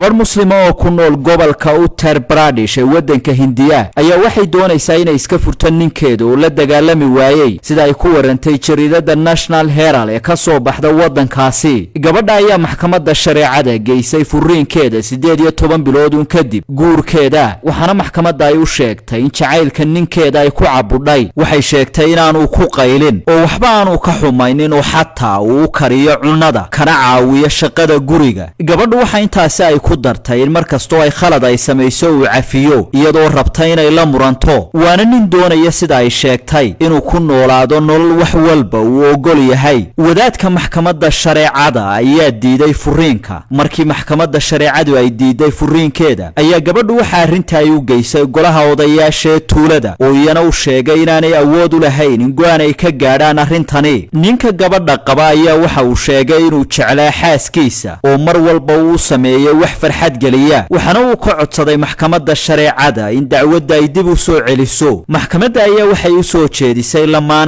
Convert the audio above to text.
Gabar Muslima oo ku nool gobolka Uttar Pradesh ee waddanka Hindiya ayaa waxay doonaysaa inay iska furto ninkeeda oo la dagaalami waayey, sida ay ku warantay jariidada National Herald ee ka soo baxda waddankaasi. Gabadha ayaa maxkamadda shareecada geysay furiinkeeda 18 bilood un kadib guurkeeda, waxaana maxkamadda ay u sheegtay in jacaylka ninkeeda ay ku cabudhay. Waxay sheegtay inaanu ku qaylin oo waxba aanu ka xumaynin oo xataa uu u kariyo cunnada kana caawiyo shaqada guriga. Gabadhu waxa intaasi ay ku dartay in mar kastoo ay khalad ay samayso uu cafiyo, iyadoo rabta inay la muranto. Waana nin doonaya, sida ay sheegtay, inuu ku noolaado nolol wax walba uu ogol yahay. Wadaadka maxkamadda shareecada ayaa diiday furiinka. Markii maxkamadda shareecadu ay diiday furiinkeeda ayaa gabadhu waxa arrinta ay u geysay golaha odayaashaee tuulada, oo iyana u sheegay inaanay awood u lahayn in go'aan ay ka gaadhaan arrintani. Ninka gabadha qaba ayaa waxa uu sheegay inuu jeclaa xaaskiisa oo mar walba uu sameeyey wax farxad geliya, waxaana uu ka codsaday maxkamadda shareecada in dacwadda ay dib u soo celiso. Maxkamadda ayaa waxay u soo jeedisay lamaanaha